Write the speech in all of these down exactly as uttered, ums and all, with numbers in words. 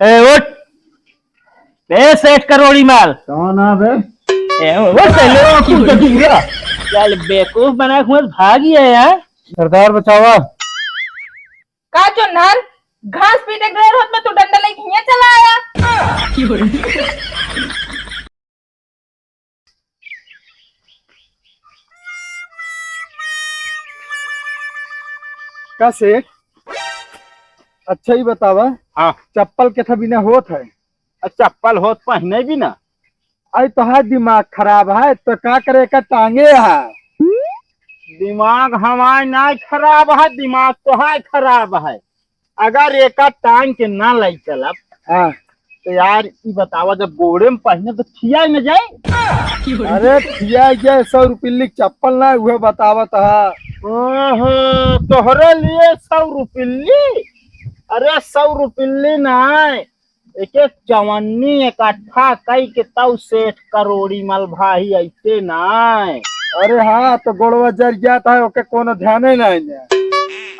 ए, उठ। ए, सेठ करोड़ी माल। कौन है बे? ए, उठ पहले। तू जल्दी उठ। चल, बेवकूफ बना के भागी है यार। सरदार बचावा। का चोन्हर, घास पीटे गए रहत में तू डंडा लेके हियां चला आया? का सेठ? अच्छा ही बतावा, हाँ। चप्पल के था बिना होत है? आ, चप्पल होत पहने भी ना। आई तोहार दिमाग खराब है तो का करे का टांगे है? दिमाग हमार ना खराब है, दिमाग तोहार खराब है। अगर एका टांग के ना लाई चलब, हाँ। तो यार, ई बतावा, जब गोड़े में पहिने तो खिया न जाए। अरे, खिया जाए, सौ रुपये की चप्पल ना, उहे बतावत हा। ओहो, तोहरे लिए सौ रुपये? अरे, सौ रुपये ना, एक एक चवन्नी इकट्ठा कई के तऊ सेठ करोड़ी मलभाई ऐसे ना। अरे हाँ, तो गोड़वा जर जात है, ओके कोनो ध्याने नहीं है।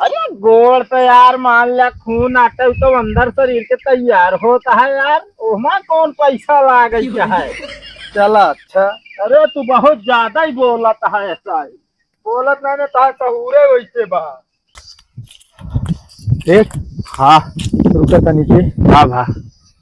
अरे गोड़ तो यार मान ले खून आटे तो अंदर शरीर के तैयार होता है यार, ओमा कौन पैसा लागे है? चला अच्छा। अरे तू बहुत ज्यादा ही बोलत है ऐसा ही। बोलत नहीं ना, तहार सहूरे वैसे बा। देख। हाँ। रुका तनी के। हाँ भा।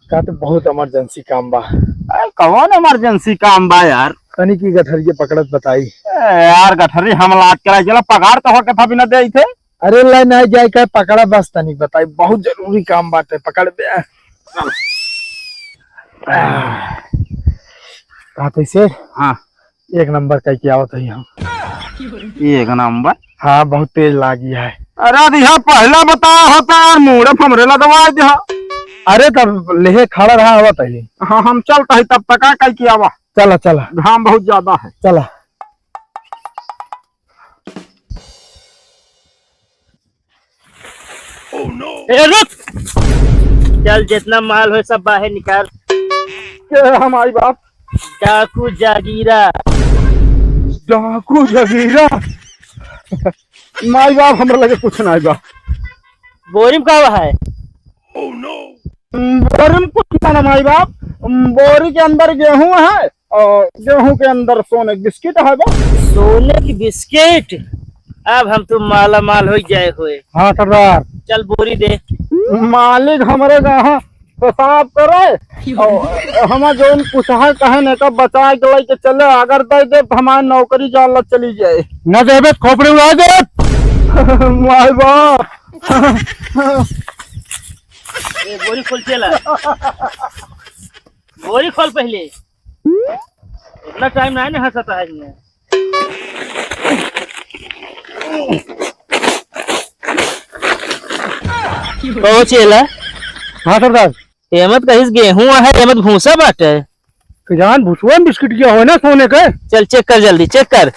का तो बहुत emergency काम बा। अरे कौन emergency काम बा यार? तनी की गठरिया पकड़त बताई। ए यार गठरी हम लाद के लाई, चला पगार तो होके था बिना दे थे। अरे ले नहीं जाए का पकड़ा बस तनी बताई, बहुत जरूरी काम बाटे, पकड़ बे। कहा कैसे? हाँ। एक नंबर कह के आवत है हम। एक नंबर? हाँ, बहुत तेज लागी है। अरे, तो यहाँ पहला बताया होता यार, मूड़े फमरे लदवा दिया। अरे, तब लेहे खड़ा रहा, आवत है। हाँ, हम चलता है तब तक, कह के आवा। चला, चला। घाम बहुत ज्यादा है। चला। ए, रुक! चल, जितना माल हो, सब बाहर निकाल। के है माई बाप? डाकू जागीरा। डाकू जागीरा? माई बाप, हमरा लगे कुछ नाई बा। बोरी में का है? बोरी में कुछ ना, ना माई बाप, बोरी के अंदर गेहूं है और गेहूं के अंदर सोने के बिस्किट है बा। सोने की बिस्किट? अब हम तो माला माल हो जाए हुए। हाँ सरदार। चल बोरी दे। मालिक हमरे जहाँ पेशाब करे और हम जौन कुछ है कहे न का बचा के लेके चले, अगर दे दे हमारी नौकरी जान ला चली जाए। न देबे तो खोपड़ी उड़ा दे। माई बाप। ए, बोरी खोल चेला। बोरी खोल पहले। इतना टाइम नहीं ना हंसता है इसमें। कहो चेला। हाँ सरदार। एमत कहिस गेहूं है, एमत भूसा बाटे। तो जान भूसवा में बिस्किट किया हो ना सोने के। चल चेक कर जल्दी, चेक कर।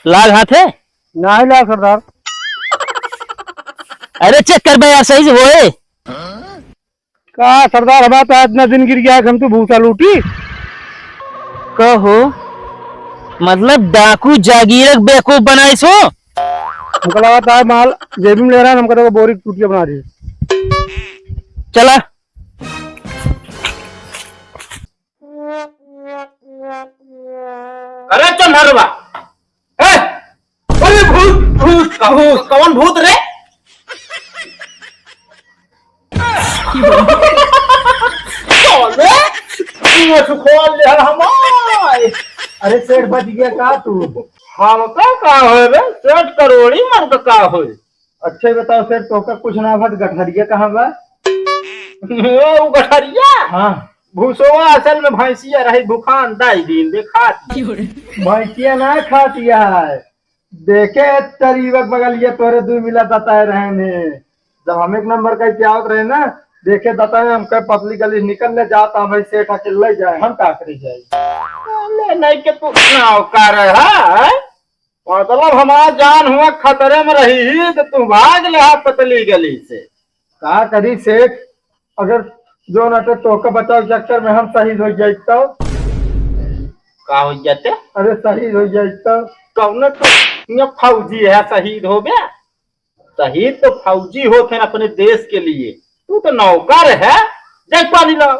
लाग हाथ है? नाही लाग सरदार। अरे चेक कर बे यार, सही से होए। का सरदार, हमारा तो इतना दिन गिर गया है, हम तो भूसा लूटी। कहो, मतलब डाकू जागीरक बेवकूफ बनाइस हो? हमका लगा था माल जेबी में ले रहा है, हमका तो बोरी टूटिया बना दी। चला। अरे चंदरवा, ए, अरे भूत, भूत, कहूँ, कौन भूत रे? कौन रे? मुँह खोल ले हमार। अरे सेठ बच गया का तू? हमका का होए बे? सेठ करोड़ी मन का का होए? अच्छा, ये बताओ सेठ, तोहका कुछ ना भा, गठरिया कहाँ बा? ओ, उ गठरिया? हाँ। भूसवा असल में भैंसिया रही, भूखान दाई दिन दे खाती। भैंसिया ना खाती है। देखे तरीबक बगलिया तोरे दू मिला बताए रहे ने। जब हम एक नंबर का क्या आवत रहे ना, देखे बताए हम कह पतली गली निकल ले जाता, भाई सेठ अकेले जाए, हम का करे जाए? ले नहीं के तू नाव का रहा है? मतलब हमार जान हुआ खतरे में रही ही तो तू भाग ले हा पतली गली से। का करी सेठ, अगर जो ना तो तोहका बचाव चक्कर में हम शहीद हो जाइत तो? का हो जाते? अरे शहीद हो जाइत तो? कौन तो ये फौजी है शहीद हो गया? शहीद तो फौजी होत हैं अपने देश के लिए, तू तो नौकर है। जा पानी लाओ।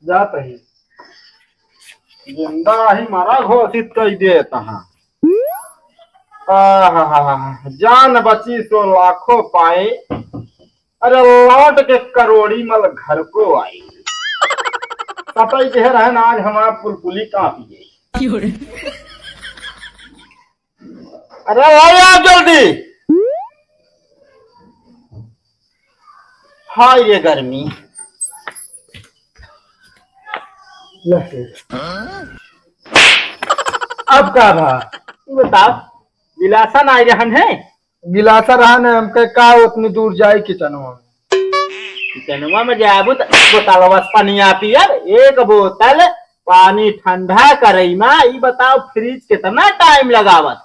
जात ही। जिंदा ही मरा घोषित कर देत हाँ। आहा, जान बची सो लाखों पाए, अरे लौट के करोड़ी मल घर को आई। सताई के रहन आज हमार पुलपुली कांपी गई। अरे भाई आओ जल्दी। हाय रे गर्मी। ले। अब का भा? तू बताओ, गिलासा ना आई रहन है? गिलासा रहन है, हमके का उतनी दूर जाए किचनवा में? किचनवा में जाबू त बोतलवा से पनिया पियब, एक बोतल पानी ठंडा करई मा। ई बताओ फ्रिज कितना टाइम लगावत?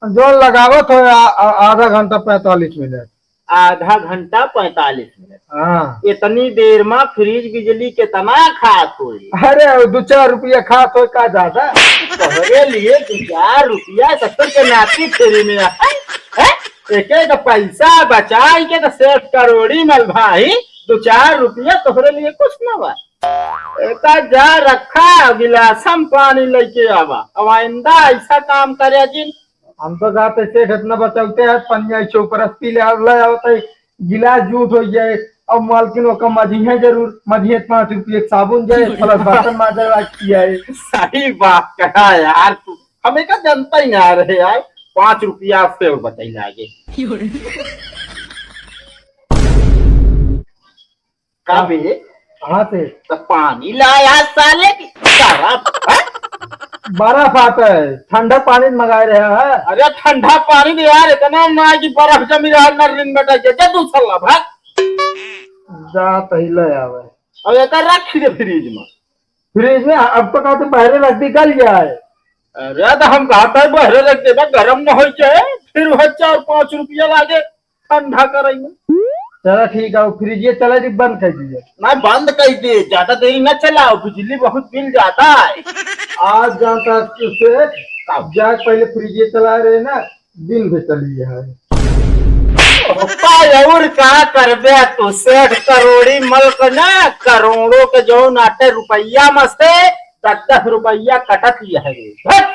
जो लगावत हो आ, आ, आधा घंटा पैंतालीस मिनट। आधा घंटा पैंतालीस मिनट। हाँ। इतनी देर मा फ्रिज बिजली कितना खात होई? अरे दो चार रुपया खात होई का ज्यादा? तोहरे लिए दो चार रुपया सत्तर के नाती फ्री में है, है? एक एक पैसा बचाई के तो सेठ करोड़ी मल भाई दो चार रुपया तोहरे लिए कुछ ना बा। एका जा रखा गिलासम पानी लेके आवा, अब आइंदा ऐसा काम करे जिन। हम तो जाते सेठ इतना बचाते हैं, पनिया चौपरस पी ले, ले आवत है, गिलास जूठ हो जाए। अब मालकिन ओका मजिहे जरूर, मजिहे पाँच रुपये के साबुन जाए, प्लस बर्तन माजे वाला किया है। सही बात कहा यार तू, हम एका जनता ही ना रहे यार, पाँच रुपया से बचाई लागे। का बे? कहाँ से? तो पानी लाया साले की तरफ, हैं? बर्फ आता है, ठंडा पानी मंगाए रहे हैं। अरे ठंडा पानी दे यार, इतना ना है कि बर्फ जमी रहा, नर्रिन में डाल के, जा दूसरा ला, भाग। जा तही ले आवे। अब एकर रख दे फ्रिज में। फ्रिज में? अब तो कहते बहरे रख दी, गल जाए। अरे तो हम कहते हैं बहरे रख दे, गरम न हो जाए, फिर वह चार पाँच रुपया लागे। ठंडा करई में। चला ठीक है, वो फ्रिजिया चला दी, बंद कर दीजिए। ना बंद कर दे, ज्यादा देरी ना चलाओ, बिजली बहुत बिल जाता है। आज जानता है तू सेठ, अब जा पहले फ्रिजिया चला रहे ना, बिल भी चली है। पाय और का करबे तू सेठ, करोड़ी मलक ना, करोड़ों के जो नाटे रुपया मस्ते, दस दस रुपया कटत ही है रे। हट।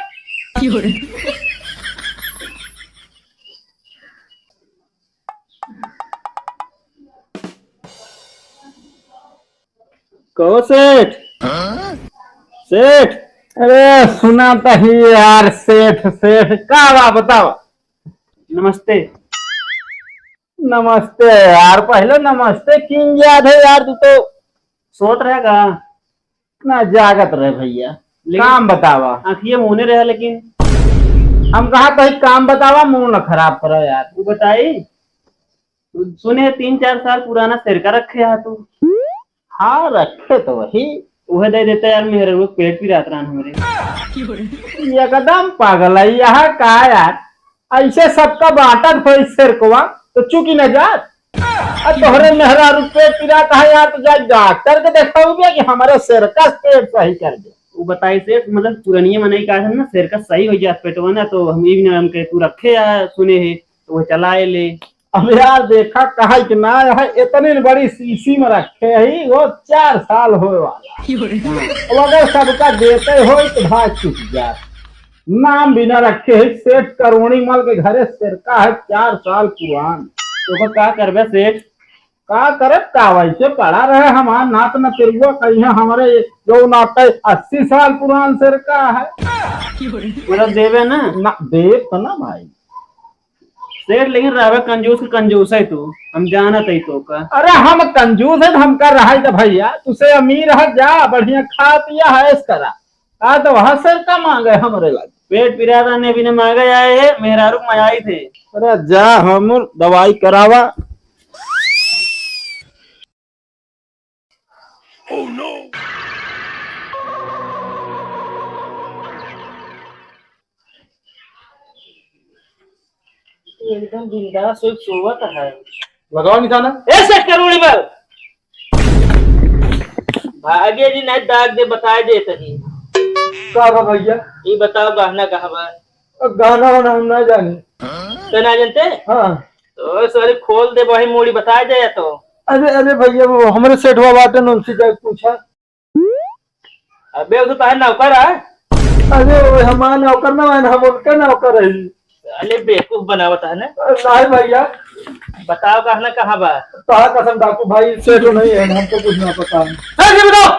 कहो सेठ। सेठ। अरे सुना तो ही यार, सेठ, सेठ, का बा बताओ। नमस्ते। नमस्ते यार, पहले नमस्ते किन याद है यार, तू तो सोत रहे का? ना जागत रहे भैया। लेकिन काम बतावा। आँखिए मुने रहे लेकिन। हम कहा तो एक काम बतावा, मुंह न खराब करो यार। वो बताई, सुने तीन चार साल पुराना सिरका रखे हा तू। हाँ रखे तो वही। वह दे देता यार, मेरे लोग पेट पिरात रहन हमरे। एकदम पागल है यहाँ का यार, ऐसे सबका बांटत होई सिरकवा, तो चुकी न जात। आ तोहरे मेहरारू पेट पिरात है यार, तो जा डॉक्टर के देखाऊ बे कि हमारे सिरका पेट सही कर दे। वो बताई सेठ, मतलब पुरनिया मनई का है ना, सिरका सही हो जात पेटवा ना, तो हम ई भी ना हमके तू रखे आ, सुने है, तो वो चलाए ले। अब यार देखा कहा कि ना है, इतनी बड़ी शीशी में रखे है, वो चार साल होए वाला। अब अगर सबका देते हो तो भाई चुक जाए। नाम भी ना रखे है, सेठ करोड़ी मल के घरे सिरका है, चार साल पुरान। तो ओकर का करबे सेठ? का करब का, वैसे पड़ा रहे, हमार नात न तेरुआ कहीं हमारे जो नाते अस्सी साल पुरान सिरका है। मतलब देबे ना? ना देब तो ना भाई। सेठ लेकिन रहबे कंजूस के कंजूस है तू, हम जानत है तो का। अरे हम कंजूस है तो हमका रहाई दे भैया, तुसे अमीर है, जा बढ़िया खा पिया ऐश करा। आ तो वहाँ सिरका मांगे हमरे लगे। पेट पिरात ने बिना मांगे आए है, मेहरारू के मयाई थे। अरे जा हम दवाई करावा। एकदम बिंदास होई सोवत है। लगाओ निशाना। ए सेठ करोड़ी बल। भागे जी नहीं दाग दे बताए दे तनी। का बा भैया? ई बताओ गहना कहाँ बा? अब गहना वाना हम ना जानी। तो ना जानते? हाँ। तो सारे खोल दे, वही मूड़ी बता दे या तो। अरे, अरे भैया, वो हमरे सेठ हुआ बाटे न, उनसे जाके पूछा। अबे, वो तो तोहार नौकर है। अरे, वो हमार नौकर ना है, हम उनका नौकर है। अरे, बेवकूफ बनावत है ना। अरे, नहीं भैया। बताओ, गहना कहाँ बा? तोहार कसम डाकू भाई, सेठ नहीं है, हमको कुछ ना पता है। अरे, ये बताओ।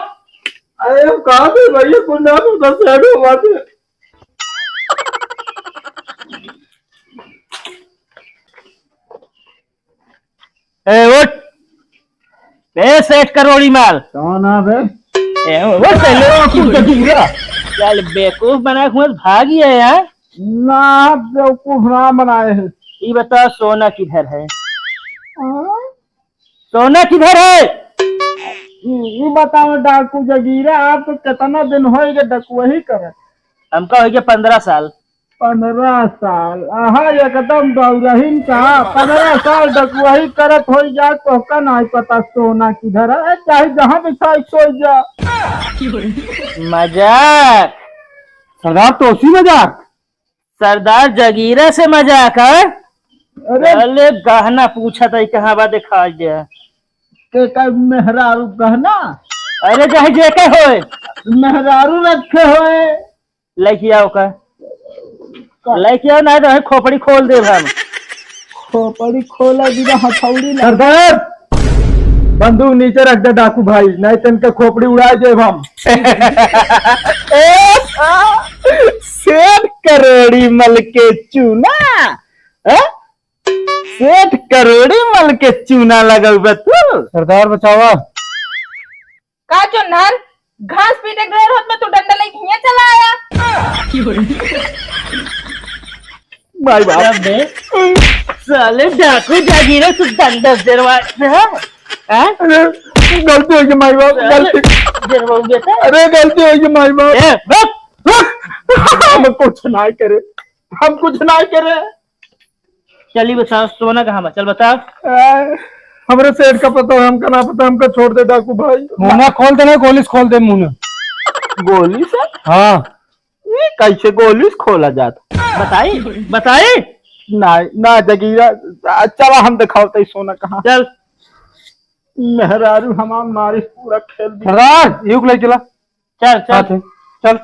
अरे, हम कहाँ से भैया, कुछ ना पता, सेठ हुआ बाटे। ए, उठ। ए, सेठ करोड़ी माल। कौन है बे? ए, उठ पहले। तू तो ठीक है। चल, बेवकूफ बना के मत भागी है यार। ना, बेवकूफ ना बनाए है। ये बताओ, सोना किधर है? हाँ? सोना किधर है? ई, ई बताओ डाकू जगीरा, आप तो कितना दिन होइगे डकुवही करत? हमका होइगे पन्द्रह साल। पन्द्रह साल? आहा, एकदम बौरहिन का। पन्द्रह साल डकुवही करत होई जा, तोहका नाहीं पता सोना किधर है, चाहे जहाँ बिछाई सोई जा। मजाक। सरदार, तोसी मजाक? सरदार जगीरा से मजाक है? अरे। अरे गहना पूछत है, कहाँ बा, दिखाई दे। के का मेहरारू गहना? अरे चाहे जे के होए। मेहरारू रखे होए। लेके आओ का। का? लेके आओ, नहीं तो है खोपड़ी खोल देब हम। खोपड़ी खोला बिना हथौड़ी ना। सरदार, बंदूक नीचे रख दे डाकू भाई, नहीं तो इनका खोपड़ी उड़ा देब हम। ए, सेठ करोड़ी मल के चूना, हैं? सेठ करोड़ी मल के चूना लगौबे तू। सरदार बचावा। का चोन्हर, घास पीटे के ढेर होत में तू डंडा लेके हियां चला आया? माई बाप। अबे, साले डाकू जागीरो, तू डंडा से डरवा रहा है? हैं? अरे, गलती हो गई माई बाप, साले गलती। डरवाऊ बेटा। अरे, गलती हो गई माई बाप। ए, रुक। हम कुछ ना करे, हम कुछ ना करे। चल, ई बताओ, सोना कहाँ बा? चल, बताओ। आ, हमरे सेठ का पता है, हमका ना पता, हमका छोड़ दे डाकू भाई। मुंह ना खोल दे, ना गोली से खोल दे मुंह। गोली से? हाँ। ये कैसे गोली से खोला जात? बताई, बताई। ना, ना जगीरा, आ, चला हम दिखाओ तई सोना कहाँ। चल। मेहरारू हमार मारिस पूरा खेल दी। सरदार, युग ले चला। चल, चल। हाँ, चल, चल।